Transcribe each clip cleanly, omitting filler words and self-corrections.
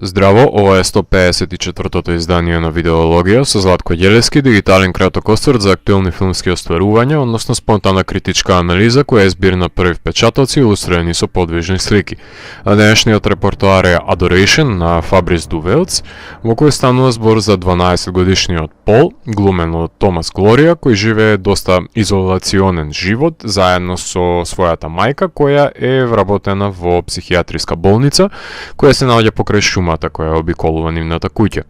Здраво, ова е 154-тото издание на Видеологија со Златко Ѓелевски, дигитален краток осврт за актуелни филмски остварувања, односно спонтана критичка анализа која е збир на први впечатоци илустрирани со подвижни слики. А денешниот репортоар е Adoration на Фабрис Дувелц, во кој станува збор за 12-годишниот Пол, глумен од Томас Глорија, кој живее доста изолационен живот заедно со својата мајка, која е вработена во психијатриска болница, која се наоѓа покрај шумата која обиколува нивната куќа.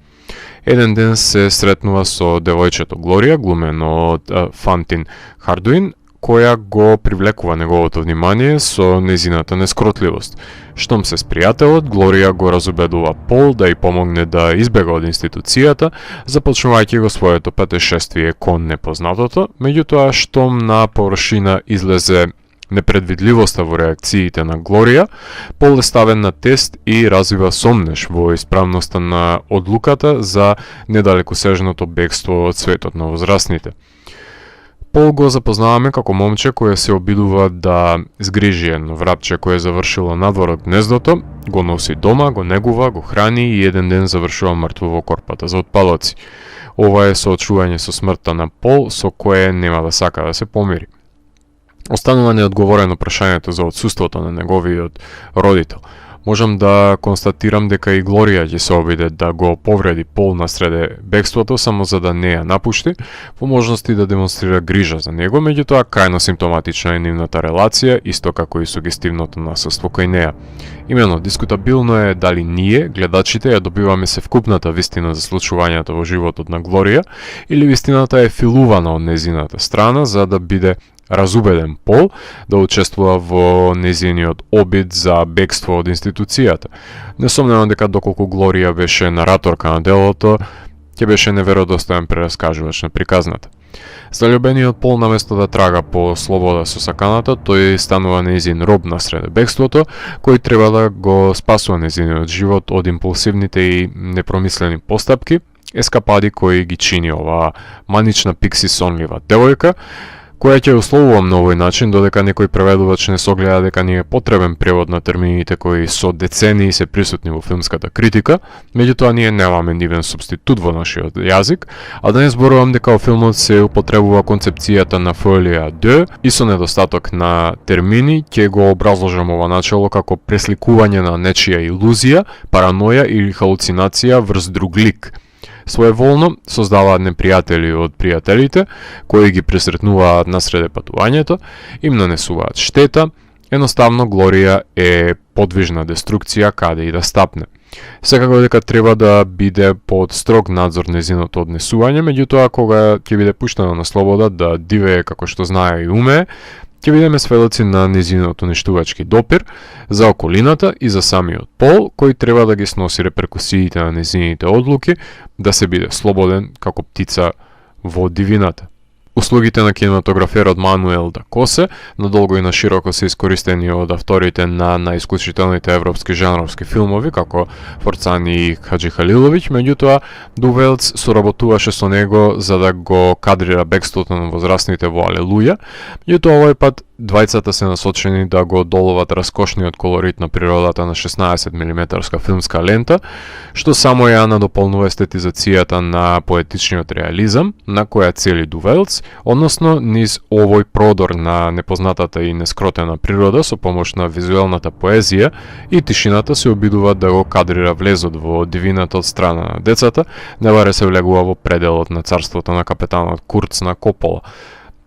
Еден ден се сретнува со девојчето Глорија, глумено од Фантин Хардуин, која го привлекува неговото внимание со незината нескротливост. Штом се спријателот, Глорија го разубедува Пол да ја помогне да избега од институцијата, започнувајќи го своето патешествие кон непознатото, меѓутоа штом на површина излезе непредвидливоста во реакциите на Глорија, Пол е ставен на тест и развива сомнеш во исправноста на одлуката за недалекосежното бегство од светот на возрастните. Пол го запознаваме како момче кое се обидува да згрижи едно врапче кое завршило надвор од гнездото, го носи дома, го негува, го храни и еден ден завршува мртво во корпата за отпадоци. Ова е соочување со смртта на Пол, со кое нема да сака да се помири. Останува неодговорено прашањето за отсуството на неговиот родител. Можам да констатирам дека и Глорија ќе се обиде да го повреди Пол насреде бегството само за да не ја напушти, по можности да демонстрира грижа за него, меѓутоа крајно симптоматична е нивната релација, исто како и сугестивното насуство кај неа. Имено, дискутабилно е дали ние, гледачите, ја добиваме севкупната вистина за случувањата во животот на Глорија, или вистината е филувана од незината страна за да биде разубеден Пол да учествува во незиниот обид за бегство од институцијата. Несомнено дека доколку Глорија беше нараторка на делото, ќе беше неверодостоен прераскажувач на приказната. Залюбениот Пол наместо да трага по слобода со саканата, тој станува незин роб насреде бегството, кој треба да го спасува незиниот живот од импулсивните и непромислени постапки, ескапади кои ги чини оваа манична пикси сонлива девојка, која ќе условува на овој начин, додека некој преведувач не согледа дека ни е потребен превод на термините кои со децении се присутни во филмската критика, меѓутоа ние немаме нивен субститут во нашиот јазик, а да не зборувам дека во филмот се употребува концепцијата на фолија 2 и со недостаток на термини ќе го образложам ова начело како пресликување на нечија илузија, параноја или халуцинација врз друг лик. Своеволно создаваат непријатели од пријателите, кои ги пресретнуваат насреде патувањето, им нанесуваат штета, едноставно Глорија е подвижна деструкција каде и да стапне. Секако дека треба да биде под строг надзор незиното однесување, меѓутоа кога ќе биде пуштено на слобода да дивее како што знае и умее, ќе бидеме сведоци на незиниот уништувачки допир за околината и за самиот Пол, кој треба да ги сноси реперкусиите на незините одлуки, да се биде слободен како птица во дивината. Услугите на кинематограферот Мануел да Косе надолго и на широко се искористени од авторите на најисклучителните европски жанровски филмови, како Форцани и Хаджи Халиловиќ, меѓутоа Дувелц соработуваше со него за да го кадрира бегството на возрастните во Алелуја, меѓутоа овој пат двајцата се насочени да го доловат раскошниот колорит на природата на 16 мм филмска лента, што само ја надополнува естетизацијата на поетичниот реализам, на која цели Дувелц, односно низ овој продор на непознатата и нескротена природа со помош на визуелната поезија и тишината се обидува да го кадрира влезот во дивината од страна на децата, не баре се влегува во пределот на царството на капетанот Курц на Копола.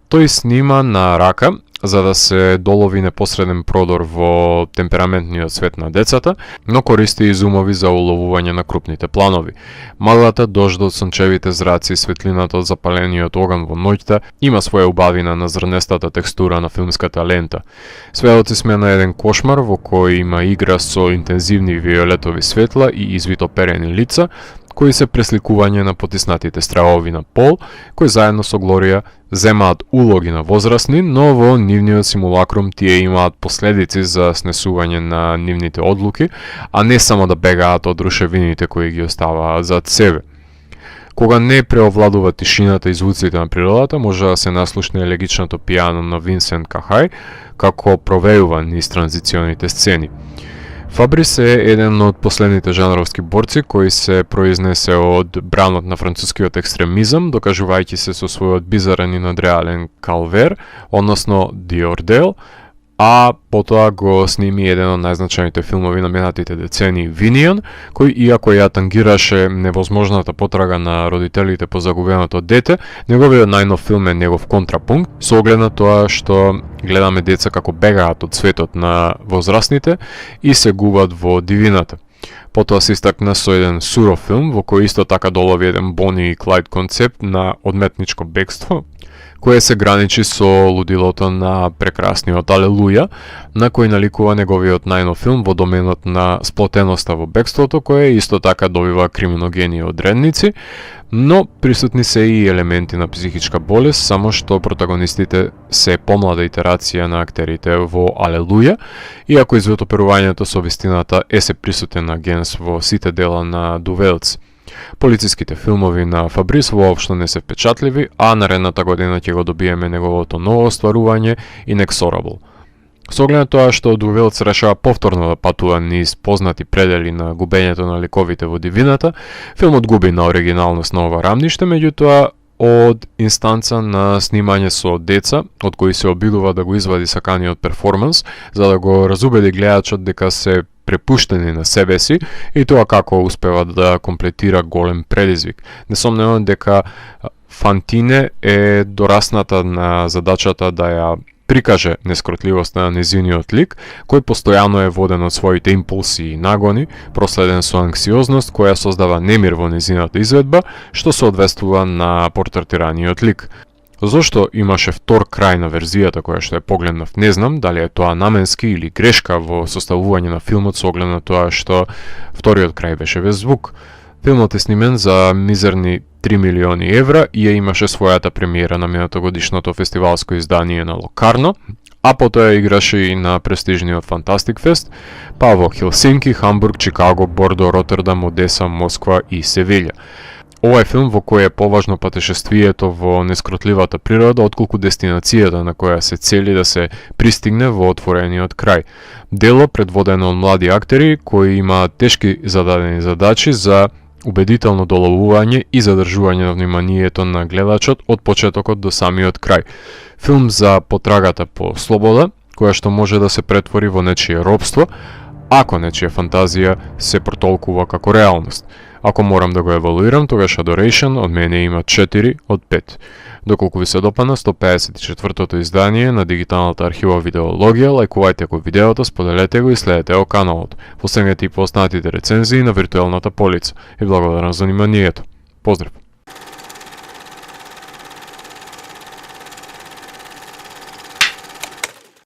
Тој снима на рака, за да се долови непосреден продор во темпераментниот свет на децата, но користи и зумови за уловување на крупните планови. Маглата, дождот, сончевите зраци, светлината од запалениот оган во ноќта има своја убавина на зрнестата текстура на филмската лента. Сведоци сме на еден кошмар во кој има игра со интензивни виолетови светла и извитоперени лица, кои се пресликување на потиснатите стравови на Пол, кои заедно со Глорија земаат улоги на возрастни, но во нивниот симулакрум тие имаат последици за снесување на нивните одлуки, а не само да бегаат од рушевините кои ги оставаат зад себе. Кога не преовладува тишината и звуците на природата, може да се наслушне елегичното пијано на Винсент Кахај, како провејува низ транзиционите сцени. Фабрис е еден од последните жанровски борци кои се произнесе од бранот на францускиот екстремизам, докажувајќи се со својот бизарен и надреален Калвер, односно The Ordeal, а потоа го сними еден од најзначајните филмови на минатите децении Винијан, кој иако ја тангираше невозможната потрага на родителите по загубеното дете, неговиот најнов филм е негов контрапункт, со оглед на тоа што гледаме деца како бегаат од светот на возрастните и се губат во дивината. Потоа се истакна со еден суров филм во кој исто така долови еден Бони и Клајд концепт на одметничко бегство, кое се граничи со лудилото на прекрасниот Алелуја, на кој наликува неговиот најнов филм во доменот на сплотеноста во бегството, кое исто така добива криминогени одредници, но присутни се и елементи на психичка болест, само што протагонистите се помлада итерација на актерите во Алелуја, иако извитоперувањето со вистината е се присутен агенс во сите дела на Дувелц. Полициските филмови на Фабрис воопшто не се впечатливи, а наредната година ќе го добиеме неговото ново остварување Inexorable. Со оглед на тоа што Дувелц решава повторно да патува низ познати предели на губењето на ликовите во дивината, филмот губи на оригиналност на ова рамниште, меѓутоа од инстанца на снимање со деца, од кои се обидува да го извади саканиот перформанс, за да го разубеди гледачот дека се препуштени на себе си и тоа како успева да комплетира голем предизвик. Несомнено дека Фантине е дорасната на задачата да ја прикаже нескротливоста на незиниот лик, кој постојано е воден од своите импулси и нагони, проследен со анксиозност која создава немир во незината изведба, што се одвестува на портретираниот лик. Зошто имаше втор крај на верзијата која што е погледнав, не знам дали е тоа наменски или грешка во составување на филмот со оглед на тоа што вториот крај беше без звук. Филмот е снимен за мизерни 3 милиони евра и ја имаше својата премиера на минатогодишното фестивалско издание на Локарно, а потоа играше и на престижниот Фантастик Фест, па во Хелсинки, Хамбург, Чикаго, Бордо, Ротердам, Одеса, Москва и Севилја. Ова е филм во кој е поважно патешествието во нескротливата природа отколку дестинацијата на која се цели да се пристигне во отворениот крај. Дело предводено од млади актери кои имаат тешки зададени задачи за убедително доловување и задржување на вниманието на гледачот од почетокот до самиот крај. Филм за потрагата по слобода, која што може да се претвори во нечие робство, ако нечија фантазија се протолкува како реалност. Ако морам да го евалуирам, тогаш Adoration од мене има 4 од 5. Доколку ви се допадна 154-тото издание на дигиталната архива Видеологија, лајкувајте го видеото, споделете го и следете го каналот. Последете и по останатите рецензии на виртуелната полица. И благодарам за вниманието. Поздрав!